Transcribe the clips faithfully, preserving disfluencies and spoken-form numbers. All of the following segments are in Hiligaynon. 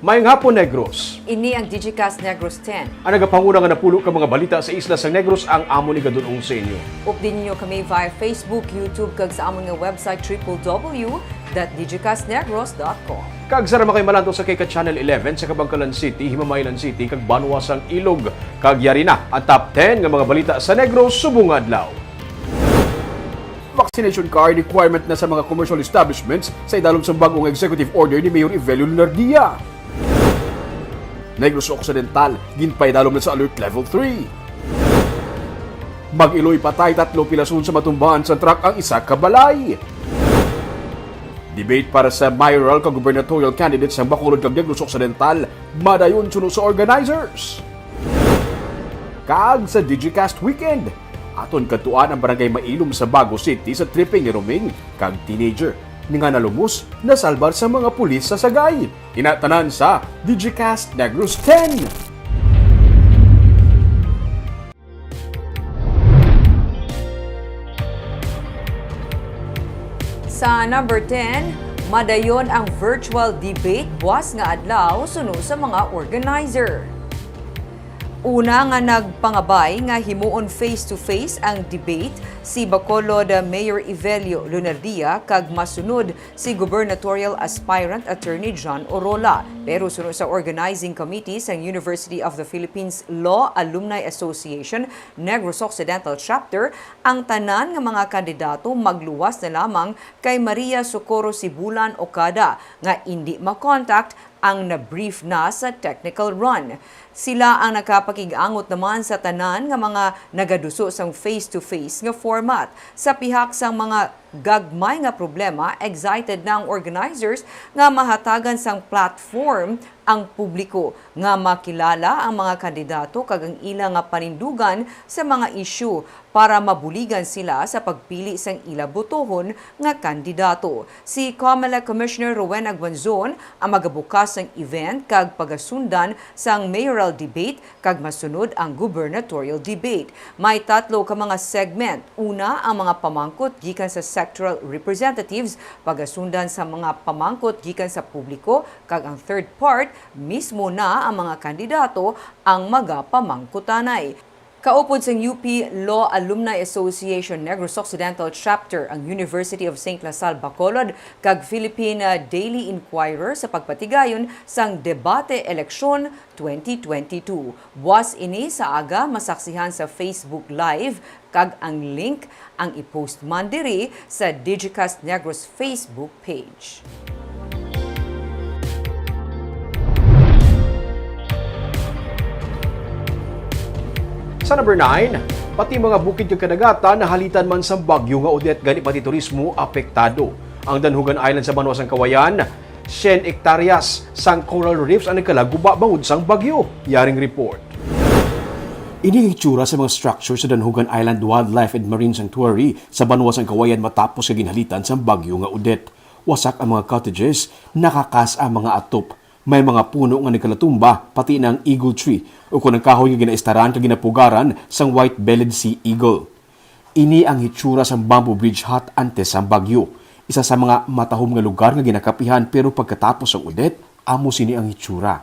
Maayong hapon, Negros. Ini ang Digicast Negros ten. Ang nagapanguna nga napulo ka mga balita sa isla sang Negros ang amon igadul-ong sa inyo. Updi ninyo kami via Facebook, YouTube, kag sa amon nga website triple W dot digicastnegros dot com. Kag sa ra man kay malantaw sa kay ka Channel eleven sa Kabankalan City, Himamaylan City, kag Banwa sang Ilog. Kag yari na ang top ten nga mga balita sa Negros subong nga adlaw. Vaccination card requirement na sa mga commercial establishments sa idalom sang bag-o nga executive order ni Mayor Evelio Lunardia. Negros Occidental, ginpaidalom na sa Alert Level three. Mag-iloy patay, tatlo pilason sa matumbahan sa truck ang isa ka balay. Debate para sa mayoral kag gubernatorial candidates sang Bacolod kag Negros Occidental, madayon suno sa organizers. Kag sa Digicast Weekend, aton kadtuan ang barangay Mailom sa Bago City sa tripping ni Roming kag teenager nga nalumos, nasalbar sa mga pulis sa Sagay. Ina tanan sa Digicast Negros ten. Sa number ten, madayon ang virtual debate buas nga adlaw suno sa mga organizer. Una nga nagpangabay nga himuon face-to-face ang debate si Bacolod Mayor Evelio Lunardia kag masunod si gubernatorial aspirant Attorney John Orola. Pero suno sa organizing committee sang University of the Philippines Law Alumni Association Negros Occidental Chapter, ang tanan nga mga kandidato magluwas na lamang kay Maria Socorro Sibulan Okada nga indi ma-contact ang na-brief na sa technical run. Sila ang nakapakig-angot naman sa tanan nga mga nagaduso sang face-to-face nga format. Sa pihak sang mga gagmay nga problema, excited na ang organizers nga mahatagan sang platform ang publiko nga makilala ang mga kandidato kag ang ila nga panindugan sa mga isyu para mabuligan sila sa pagpili sang ila botohon nga kandidato. Si Comelec Commissioner Rowena Guanzon ang magabukas sang event kag pagasundan sang mayoral debate kag masunod ang gubernatorial debate. May tatlo ka mga segment. Una, ang mga pamangkot gikan sa sectoral representatives, pagasundan sa mga pamangkot gikan sa publiko, kag ang third part, mismo na ang mga kandidato ang magapamangkutanay. Kaupod sang U P Law Alumni Association Negros Occidental Chapter ang University of Saint La Salle Bacolod kag Philippine Daily Inquirer sa pagpatigayon sang debate eleksyon twenty twenty-two. Buas ini sa aga masaksihan sa Facebook Live kag ang link ang i-post man diri sa Digicast Negros Facebook page. Sa number nine, pati mga bukid kag kadagatan nahalitan man sang bagyo nga Odette, gani pati turismo apektado. Ang Danhugan Island sa banwa sang Cauayan, syen hektaryas sang coral reefs ang nagkalaguba bangod sang bagyo. Yaring report. Ini ang itsura sa mga structure sa Danhugan Island Wildlife and Marine Sanctuary sa banwa sang Cauayan matapos nga ginhalitan sang bagyo nga Odette. Wasak ang mga cottages, nakakas ang mga atop. May mga puno nga nagkalatumba, pati na ang eagle tree, ukon ang kahoy nga ginaistaran kag ginapugaran sang white-bellied sea eagle. Ini ang hitsura sang bamboo bridge hut antes sang bagyo. Isa sa mga matahom nga lugar nga ginakapihan, pero pagkatapos sang Odette, amo sini ang hitsura.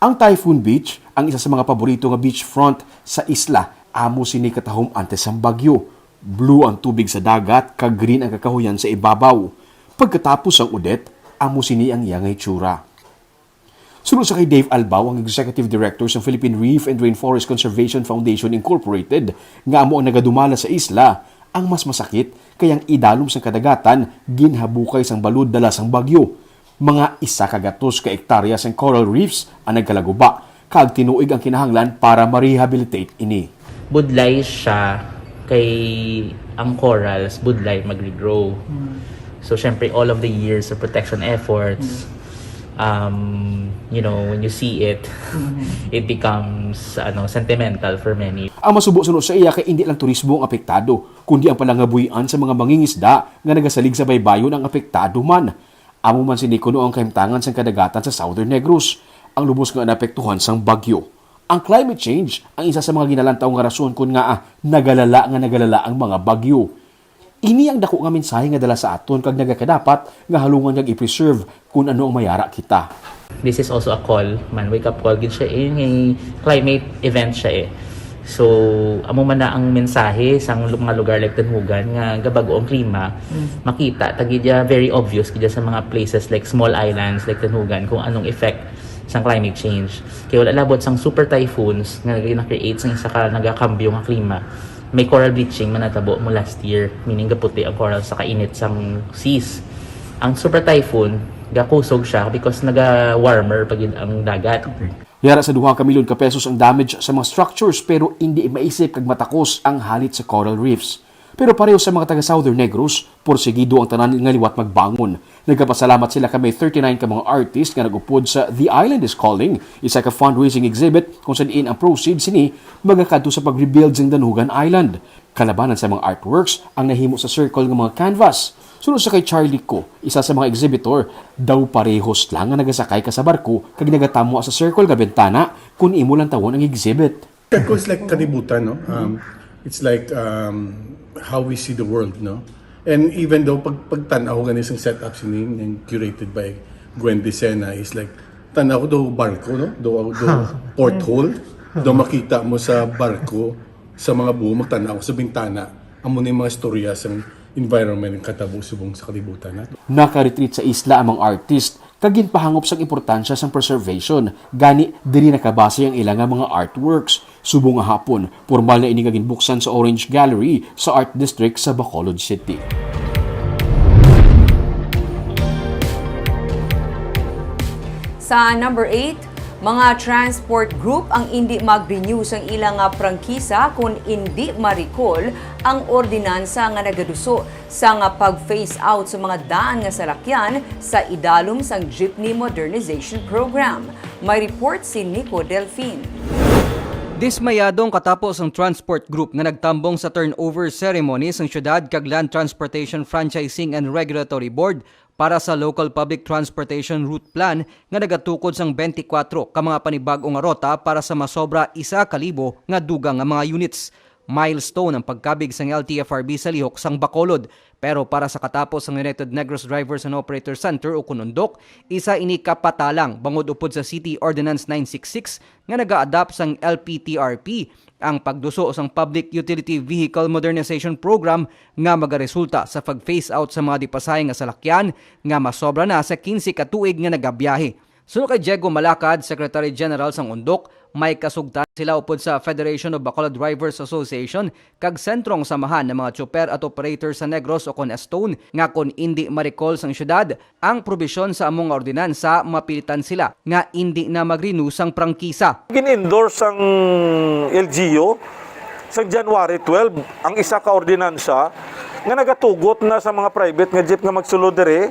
Ang Typhoon Beach, ang isa sa mga paborito nga beachfront sa isla, amo sini katahom antes sang bagyo. Blue ang tubig sa dagat, kag green ang kakahuyan sa ibabaw. Pagkatapos sang Odette, amo sini ang iya nga hitsura. Suno sa kay Dave Albao, ang Executive Director sa Philippine Reef and Rainforest Conservation Foundation Incorporated, nga amo ang nagadumala sa isla, ang mas masakit kay ang idalom sang kadagatan ginhabukay sang balod dala sang bagyo. Mga isa ka gatos ka ektarya sang coral reefs ang nagkalaguba, kag tinuig ang kinahanglan para ma-rehabilitate ini. Budlay siya kay ang corals, budlay mag-regrow. So, syempre, all of the years of protection efforts, um, you know, when you see it, it becomes ano, sentimental for many. Ang masubo suno sa iya kay indi lang turismo ang apektado, kundi ang palangabuy-an sa mga mangingisda nga nagasalig sa baybayon ang apektado man. Amo man sini kuno ang kahimtangan sang kadagatan sa Southern Negros, ang lubos nga naapektuhan sang bagyo. Ang climate change ang isa sa mga ginalantaw nga rason kon ngaa nagalala nga nagalala ang mga bagyo. Ini ang dako nga mensahe nga dala sa aton kag nagakadapat nga halungan kag i-preserve kun ano ang mayara kita. This is also a call, man, wake up call gid siya eh, nga climate event siya eh. So, amo man na ang mensahe sa mga lugar like Danhugan nga gabag-o ang klima, makita ta gid ya, very obvious gid ya sa mga places like small islands like Danhugan kung anong effect sang climate change. Kay wala labot sang super typhoons nga nag-, na-create sang isa ka nagakambyo nga klima. May coral bleaching man natabo mo last year, meaning gaputi ang coral sa kainit sang seas. Ang super typhoon, gakusog siya because naga-warmer pa gid ang dagat. Yara sa duha ka milyon ka pesos ang damage sa mga structures, pero indi maisip kag matakos ang halit sa coral reefs. Pero pareho sa mga taga Southern Negros, porsigido ang tanan nga liwat magbangon. Nagapasalamat sila kay may thirty-nine ka mga artist nga nag-upod sa The Island is Calling, isa ka fundraising exhibit kung sa diin ang proceeds sini magakadto sa pag-rebuild sang Danhugan Island. Kalabanan sa mga artworks ang nahimo sa circle nga mga canvas. Suno sa kay Charlie Co, isa sa mga exhibitor, daw parehos lang nga nagasakay ka sa barko kag nagatamo sa circle nga bintana kun imo lantawon ang exhibit. Circle is like kalibutan, no? Um, it's like um, how we see the world, no? And even though pag pagtan-aw gani sang setup sini nga curated by Gwen Decena is like tan-aw do barko, no? Do do porthole, do makita mo sa barko sa mga buho magtan-aw sa bintana. Amo ni mga istorya sang environment ang katabo subong sa kalibutan nato. Naka-retreat sa isla ang mga artist kag ginpahangop sang importansya sang preservation, gani diri nakabase ang ila nga mga artworks. Subong nga hapon, pormal na ini nga ginbuksan sa Orange Gallery sa Art District sa Bacolod City. Sa number eight, mga transport group ang indi mag-renew sang ila nga prangkisa kon indi ma-recall ang ordinansa nga nagaduso sa nga pag-phase out sa mga daan nga salakyan sa idalom sang Jeepney Modernization Program. May report si Nico Delfin. Dismayado ang katapo sang transport group nga nagtambong sa turnover ceremony sang syudad kag Land Transportation Franchising and Regulatory Board para sa Local Public Transportation Route Plan nga nagatukod sang twenty-four ka mga panibag-o nga rota para sa masobra isa ka libo nga dugang nga mga units. Milestone ang pagkabig sang L T F R B sa lihok sang Bacolod. Pero para sa katapo sang United Negros Drivers and Operators Center o kun UNDOC, isa ini ka patalang bangod upod sa City Ordinance nine six six nga naga-adapt sang L P T R P ang pagduso sang Public Utility Vehicle Modernization Program nga magaresulta sa pag-phase out sa mga di-pasahe nga salakyan nga masobra na sa quince ka tuig nga nagabiyahe. Suno kay Diego Malacad, Secretary General sang UNDOC, may kasugtan sila upod sa Federation of Bacolod Drivers Association kag Sentrong Samahan ng mga Tsuper at Operator sa Negros o kon ESTONE nga kon indi ma-recall sang syudad ang probisyon sa amo nga ordinansa, mapilitan sila nga indi na mag-renew sang prangkisa. Gin-endorse sang L G U sa January twelve ang isa ka ordinansa nga nagatugot na sa mga private nga jeep nga magsulod diri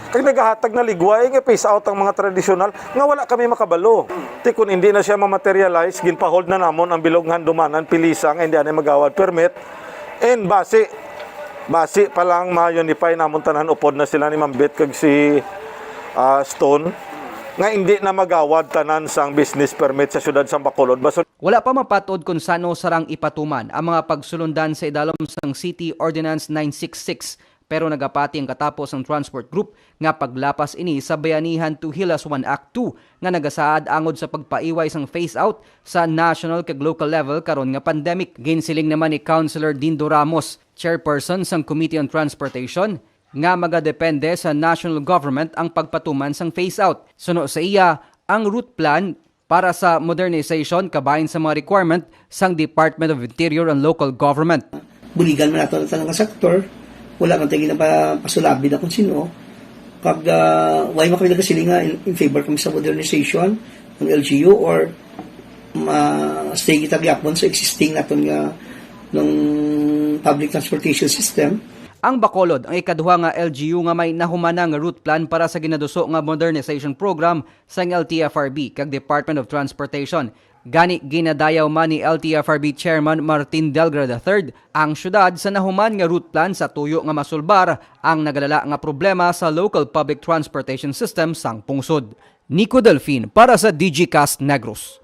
kag nagahatag na ligway nga phase out ang mga tradisyonal nga wala kami makabalo. Ti kun hindi na siya ma-materialize, ginpa-hold na namon ang Bilog nga Handumanan, Pilisa nga hindi anay magawad permit. And basi, basi pa lang ma-unify namon tanan, upod na sila ni Mambit kag si ah, Stone nga hindi na magawad tanan sang business permit sa siyudad sang Bacolod. Basun Wala pa mapat-od kon san-o sarang ipatuman ang mga pagsulundan sa idalom sang City Ordinance nine six six, pero nagapati ang katapo sang transport group nga paglapas ini sa Bayanihan to Hilas One Act two nga nagasaad angod sa pagpaiway sang phase out sa national kag local level karon nga pandemic. Ginsiling naman ni Councilor Dindo Ramos, chairperson sang Committee on Transportation, nga magadepende sa national government ang pagpatuman sang phase out. Suno sa iya, ang route plan para sa modernization kabahin sa mga requirement sang Department of Interior and Local Government. Buligan man nato ang tanan nga sektor, wala man tayo ginapasulabi na kung sino. Kag uh, why man kami nagasiling nga in, in favor kami sa modernization ng L G U or ma stay kita gyapon sa existing naton nga ng public transportation system. Ang Bacolod ang ikaduha nga L G U nga may nahuman na nga route plan para sa ginaduso nga modernization program sang L T F R B kag Department of Transportation. Gani ginadayaw man ni L T F R B Chairman Martin Delgra the third ang syudad sa nahuman nga route plan sa tuyo nga masulbar ang nagalala nga problema sa local public transportation system sang pungsod. Nico Delfin para sa Digicast Negros.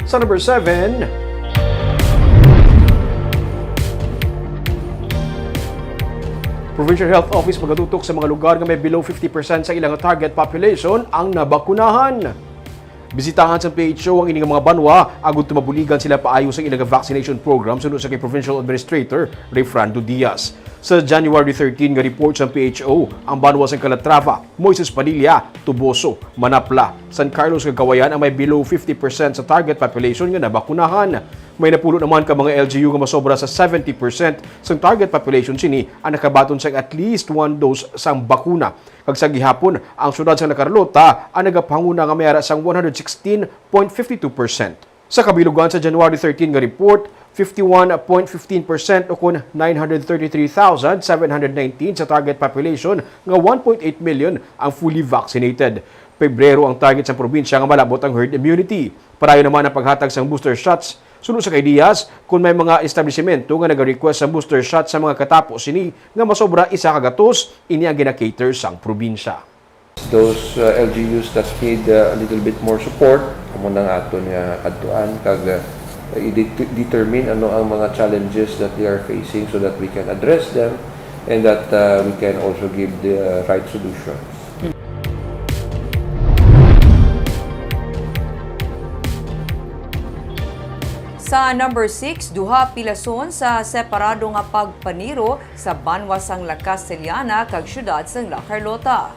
Sa number seven, Provincial Health Office magatutok sa mga lugar nga may below fifty percent sa ilang target population ang nabakunahan. Bisitahan sa P H O ang ini nga mga banwa agud mabuligan sila paayo sa ilang vaccination program, suno sa kay Provincial Administrator Rayfrando Diaz. Sa January thirteen nga report sa P H O, ang banwa sa Calatrava, Moises Padilla, Toboso, Manapla, San Carlos, kag Cauayan ang may below fifty percent sa target population nga nabakunahan. May napulo naman ka mga L G U nga masobra sa seventy percent sang target population sini ang nakabaton sang at least one dose sang bakuna. Kag sa gihapon, ang siyudad sang La Carlota ang nagapahanguna nga may ara sang one hundred sixteen point fifty two percent. Sa kabilugan, sa January thirteen nga report, fifty-one point fifteen percent o kon nine hundred thirty-three thousand seven hundred nineteen sa target population nga one point eight million ang fully vaccinated. Pebrero ang target sa probinsya nga malabot ang herd immunity. Padayon naman ang paghatag sang booster shots. Suno sa kay Diaz, kung may mga establisimento nga nag-request sa booster shot sa mga katapo sini nga masobra isa ka gatos, ini ang gina-cater sang probinsya. Those, uh, L G Us that need, uh, a little bit more support, amo nang aton nga adtuan kag, uh, i-det-, determine ano ang mga challenges that they are facing so that we can address them and that, uh, we can also give the, uh, right solutions. Sa number six, duha pilason sa separado nga pagpaniro sa banwa sang La Castellana kag siyudad sang La Carlota.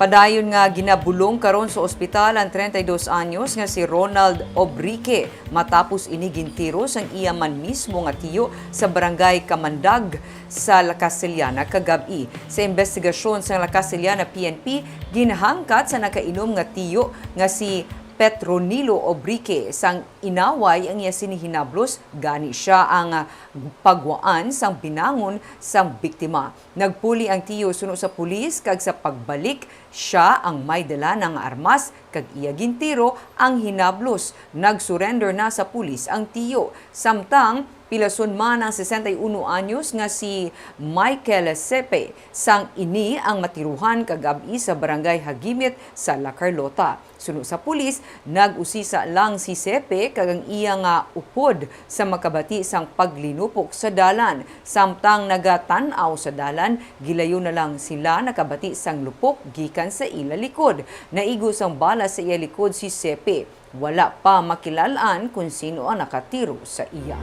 Padayon nga ginabulong karon sa ospital ang treinta y dos anyos nga si Ronald Obrique matapos ini gintiro sang iya man mismo nga tiyo sa barangay Kamandag sa La Castellana kagab-i. Sa imbestigasyon sang La Castellana P N P, ginhangkat sa nakainom nga tiyo nga si Petronilo Obrique sang inaway ang iya sini hinablos, gani sia ang, ah, pagwaan sang binangon sang biktima. Nagpuli ang tiyo suno sa pulis kag sa pagbalik, sia ang may dala na nga armas kag iya gintiro ang hinablos. Nag-surrender na sa pulis ang tiyo. Samtang pilason man ang sesenta y uno anyos nga si Michael Sepe, sang ini ang matiruhan kagab-i sa barangay Hagimit sa La Carlota. Suno sa pulis, nag-usisa lang si Sepe kag ang iya nga upod sa makabati sang paglinupok sa dalan. Samtang nagatan-aw sa dalan, gilayon na lang sila nakabati sang lupok gikan sa ila likod. Naigo sang bala sa iya likod si Sepe. Wala pa makilal-an kon sino ang nakatiro sa iya.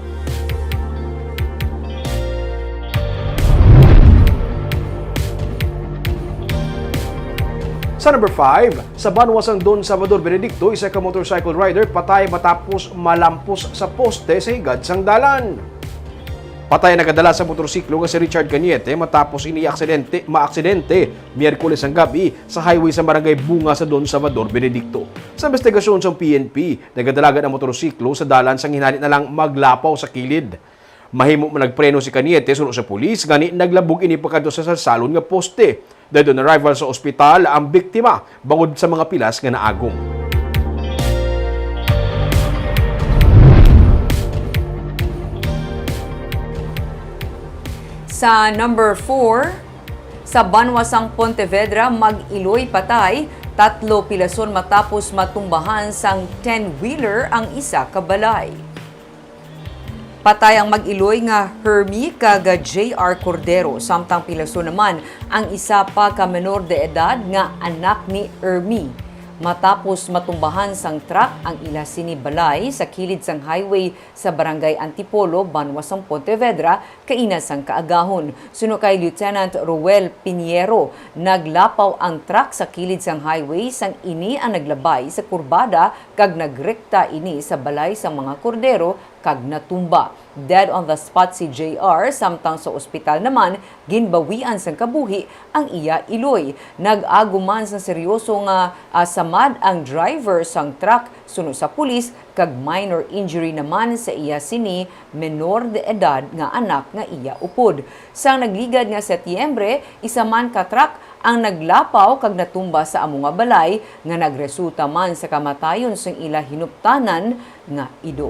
Sa number five, sa banwa sang Don Salvador Benedicto, isa ka motorcycle rider patay matapos malampos sa poste sa higad sang dalan. Patay ang nagadala sa motorsiklo nga si Richard Cañete matapos ini aksidente, maaksidente Miyerkules sang gab-i sa highway sa barangay Bunga sa Don Salvador Benedicto. Sa investigasyon sang P N P, nagadalagan ang motorsiklo sa dalan sang hinali na lang maglapaw sa kilid. Mahimo man nagpreno si Cañete suno sa pulis, gani naglabog ini pakadto sa salsalon nga poste. Dead on arrival sa ospital ang biktima bangod sa mga pilas nga naagom. Sa number four, sa banwa sang Pontevedra, mag-iloy patay, tatlo pilason matapos matumbahan sang ten-wheeler ang isa ka balay. Patay ang mag-iloy nga Hermie kag J R Cordero, samtang pilason naman ang isa pa ka menor de edad nga anak ni Hermie. Matapos matumbahan sang truck ang ila sini balay sa kilid sang highway sa Barangay Antipolo, banwa sang Pontevedra, kaina sang kaagahon. Suno kay Lieutenant Roel Piniero, naglapaw ang truck sa kilid sang highway sang ini ang naglabay sa kurbada kag nagrekta ini sa balay sang mga kordero kag natumba. Dead on the spot si J R, samtang sa ospital naman ginbawian sang kabuhi ang iya iloy. Nag-agom man sang seryoso nga, ah, samad ang driver sang truck suno sa pulis, kag minor injury naman sa iya sini menor de edad nga anak nga iya upod. Sang nagligad nga Setyembre, isa man ka truck ang naglapaw kag natumba sa amo nga balay, nga nagresulta man sa kamatayon sang ila hinuptanan nga ido.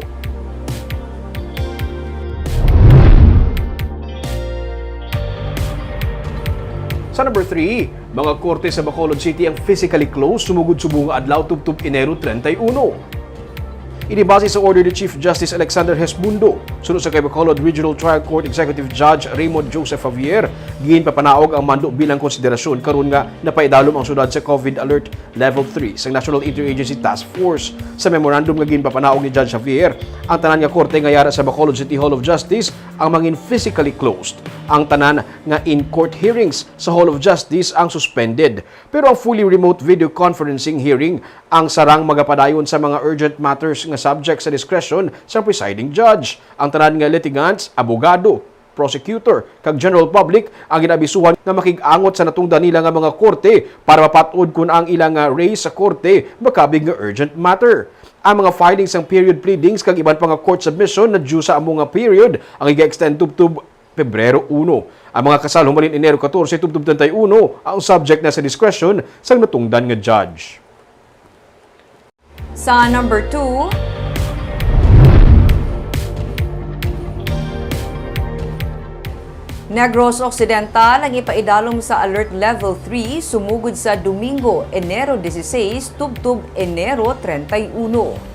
Sa number three, mga korte sa Bacolod City ang physically closed sumugod subong nga adlaw tubtob Enero treinta y uno. Ini base sa order ni Chief Justice Alexander Hesmundo. Suno sa kay Bacolod Regional Trial Court Executive Judge Raymond Joseph Javier, ginpapanaog ang mando bilang konsiderasyon karon nga napaidalom ang syudad sa COVID Alert Level three sa National Interagency Task Force. Sa memorandum nga ginpapanaog ni Judge Javier, ang tanan nga korte nga yara sa Bacolod City Hall of Justice ang mangin physically closed. Ang tanan nga in-court hearings sa Hall of Justice ang suspended. Pero ang fully remote video conferencing hearing ang sarang magapadayon sa mga urgent matters nga subject sa discretion sa presiding judge. Ang tanan nga litigants, abogado, prosecutor, kag general public ang ginabisuhan nga makig-angot sa natungdan nila nga mga korte para mapat-od kon ang ila nga raise sa korte makabig nga urgent matter. Ang mga filings sang period pleadings kag iban pa nga court submission na due sa amo nga period ang iga-extend tubtob Pebrero uno. Ang mga kasal humalin Enero catorce tubtob treinta y uno ang subject na sa discretion sang natungdan nga judge. Sa number two, Negros Occidental ang ipaidalom sa Alert Level three sumugod sa Domingo, Enero dieciséis, tubtob Enero treinta y uno.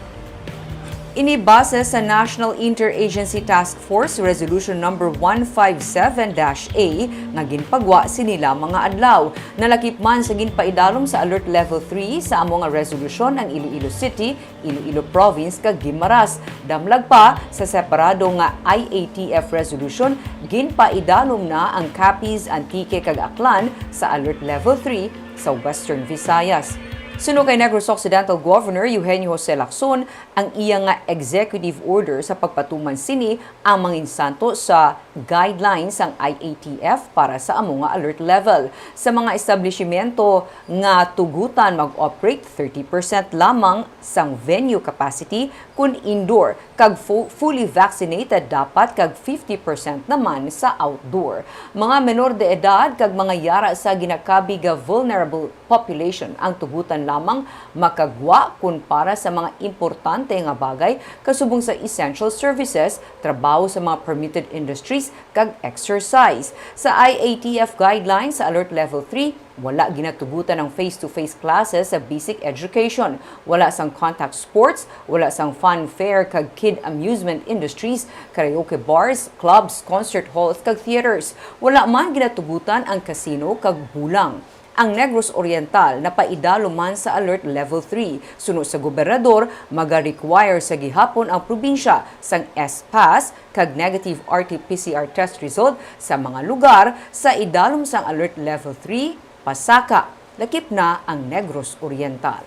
Ini base sa National Interagency Task Force Resolution Number one five seven dash A nga ginpagwa sini lamang nga adlaw. Nalakip man sa ginpaidalom sa Alert Level three sa amo nga resolusyon ang Iloilo City, Iloilo Province, kag Guimaras. Damlag pa, sa separado nga I A T F resolution, ginpaidalom na ang Capiz, Antique, kag Aklan sa Alert Level three sa Western Visayas. Suno kay Negros Occidental Governor Eugenio Jose Lacson, ang iya nga executive order sa pagpatuman sini ang manginsanto sa guidelines sang I A T F para sa amo nga alert level. Sa mga establishmento nga tugutan mag-operate thirty percent lamang sang venue capacity kon indoor, kag fu-, fully vaccinated dapat kag fifty percent naman sa outdoor. Mga menor de edad kag mga yara sa ginakabig nga vulnerable population ang tugutan lamang makagwa kon para sa mga importante nga bagay kasubong sa essential services, trabaho sa mga permitted industries, kag exercise. Sa I A T F guidelines sa Alert Level three, wala ginatugutan ang face-to-face classes sa basic education, wala sang contact sports, wala sang fun fair kag kid amusement industries, karaoke bars, clubs, concert halls, kag theaters. Wala man ginatugutan ang casino kag bulang. Ang Negros Oriental napaidalom man sa Alert Level three. Suno sa gobernador, maga-require sa gihapon ang probinsya sang S-Pass kag negative R T P C R test result sa mga lugar sa idalom sang Alert Level three, pasaka, lakip na ang Negros Oriental.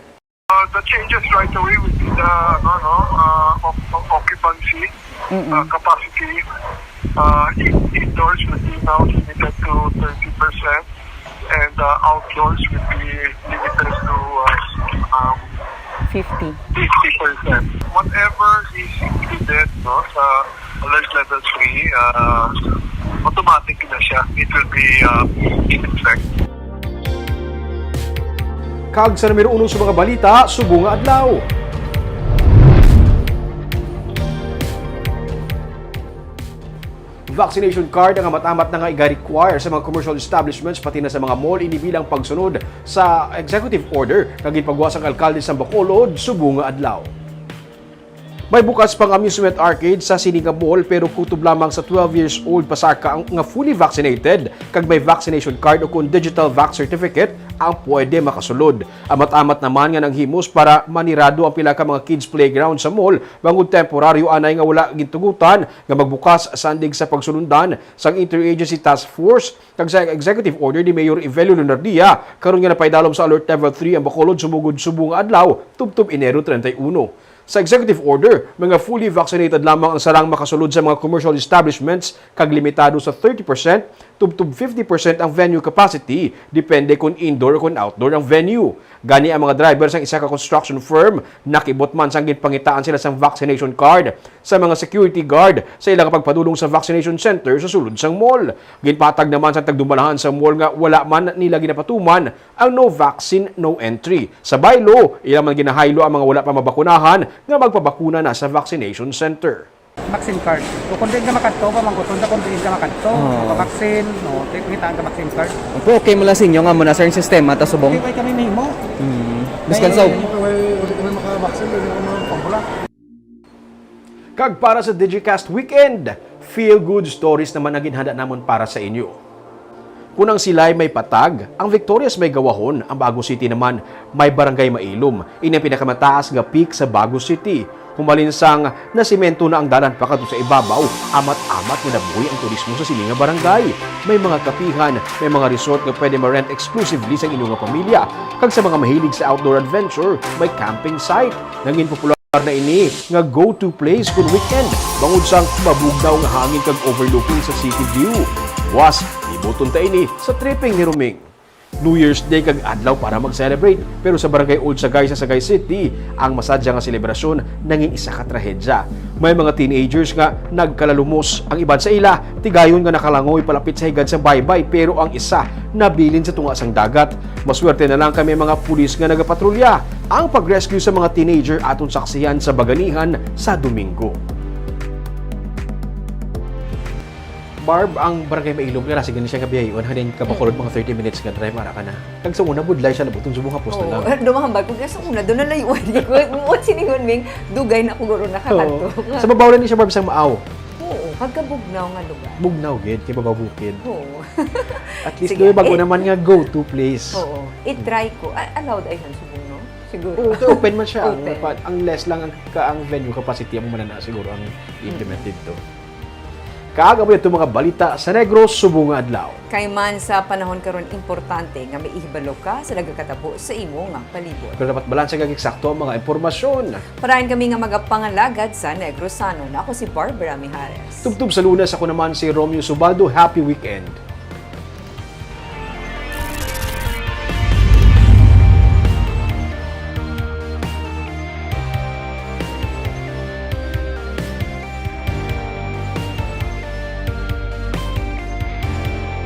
Uh, the changes right away would be the ano, no, uh, of, of occupancy uh, capacity. Uh, in, indoors would be now limited to thirty percent and uh, outdoors would be limited to uh, um, fifty. fifty percent. Whatever is included, no, sa alert level three, uh, automatic na siya. It will be uh, in effect. Kag sa numero uno sa mga balita, subong nga adlaw. Vaccination card ang amat-amat na nga iga-require sa mga commercial establishments pati na sa mga mall, ini bilang pagsunod sa executive order nga ginpagwa sang alkalde sa Bacolod subong nga adlaw. May bukas pang amusement arcade sa sini nga mall, pero kutob lamang sa twelve years old pasaka ang, nga fully vaccinated kag may vaccination card o kon digital vax certificate ang pwede makasulod. Amat-amat naman nga nanghimos para manirado ang pila ka mga kids playground sa mall bangod temporaryo anay nga wala gintugutan nga magbukas sandig sa pagsulundan sang Interagency Task Force kag sa executive order ni Mayor Evelio Lunardia karon nga napaidalom sa Alert Level three ang Bacolod sumugod subong nga adlaw, tubtob Enero treinta y uno. Sa executive order, mga fully vaccinated lamang ang sarang makasulod sa mga commercial establishments kag limitado sa thirty percent tubtob fifty percent ang venue capacity, depende kon indoor o kon outdoor ang venue. Gani ang mga driver sang isa ka construction firm nakibot man sang ginpangitaan sila sang vaccination card sa mga security guard sa ila nga pagpadulong sa vaccination center sa sulod sang mall. Ginpatag naman sang tagdumalahan sa mall nga wala man nila ginapatuman ang no vaccine, no entry. Sa bylaw, ila man ginahaylo ang mga wala pa mabakunahan nga magpabakuna na sa vaccination center. Vaccine card. O kung diin ka makadto, pamangkuton sa kung diin ka makadto. Oo. Vaccine, no, kitaan ka vaccine card. Opo, okay mo lang sa inyo nga mo na sa sistema ta subong. Di ba kami mahimo? Hmm. Biskan sa Kami, kami makavaccine, pwede ko mga pambula. Kag para sa Digicast Weekend, feel good stories naman ang ginhanda namon para sa inyo. Kun ang Silay may patag, ang Victorias may gawahon, ang Bago City naman may barangay mailom. Ini ang pinakamataas nga peak sa Bago City. Humalin sang nasimento na ang dalan pakadto sa ibabaw, amat-amat nga nabuhi ang turismo sa sini nga barangay. May mga kapihan, may mga resort nga pwede ma-rent exclusively sa inyo nga pamilya. Kag sa mga mahilig sa outdoor adventure, may camping site. Nangin popular na ini nga go-to place kun weekend, bangod sang mabugnaw nga hangin kag overlooking sa city view. Was, ibuton ta ini sa tripping ni Roming. New Year's Day kag adlaw para mag-celebrate, pero sa Barangay Old Sagay sa Sagay City, ang masadya nga selebrasyon nangin isa ka trahedya. May mga teenagers nga nagkalalumos, ang iban sa ila tigayon nga nakalangoy palapit sa higad sang baybay, pero ang isa nabilin sa tunga sang dagat. Maswerte na lang kay may mga pulis nga nagapatrolya. Ang pag-rescue sa mga teenager aton saksihan sa Baganihan sa Domingo. Barb, ang Barangay Mailom nga nasi gani siya nga biyayon, hanin ka Bacolod, Mm. mga thirty minutes nga drive, ara ka na. Kag sa una, budlay siya, nabuton subong nga post na Oo. lang. Dumahambal ko, kaya sa una, doon nalayo ko. Muot siningon, Ming, dugay na ko guro nakakanto. Oo. Sa babaw lang ni siya, Barb, sang maaw. Oo, kagkabugnaw nga lugar. Bugnaw gid, kay babaw bukid. Oo. At least, Sige. doon bago Eh, naman nga go-to place. Oo. I-try ko. A-, allowed ay han subong, no? Siguro. Oo, kay open man siya. Ang Open. pa-, ang less lang ang ka-, ang venue capacity ang manana siguro ang Mm. implemented to. Kag amo ito mga balita sa Negros subong nga adlaw. Kay man sa panahon karon, importante nga maihibalo ka sa nagakatabo sa imo nga palibot. Pero dapat balanse kag eksakto ang mga impormasyon. Parayan kami nga magapangalagad sa Negrosanon. Ako si Barbara Mijares. Tubtob sa Lunes, ako naman si Romeo Subaldo. Happy weekend.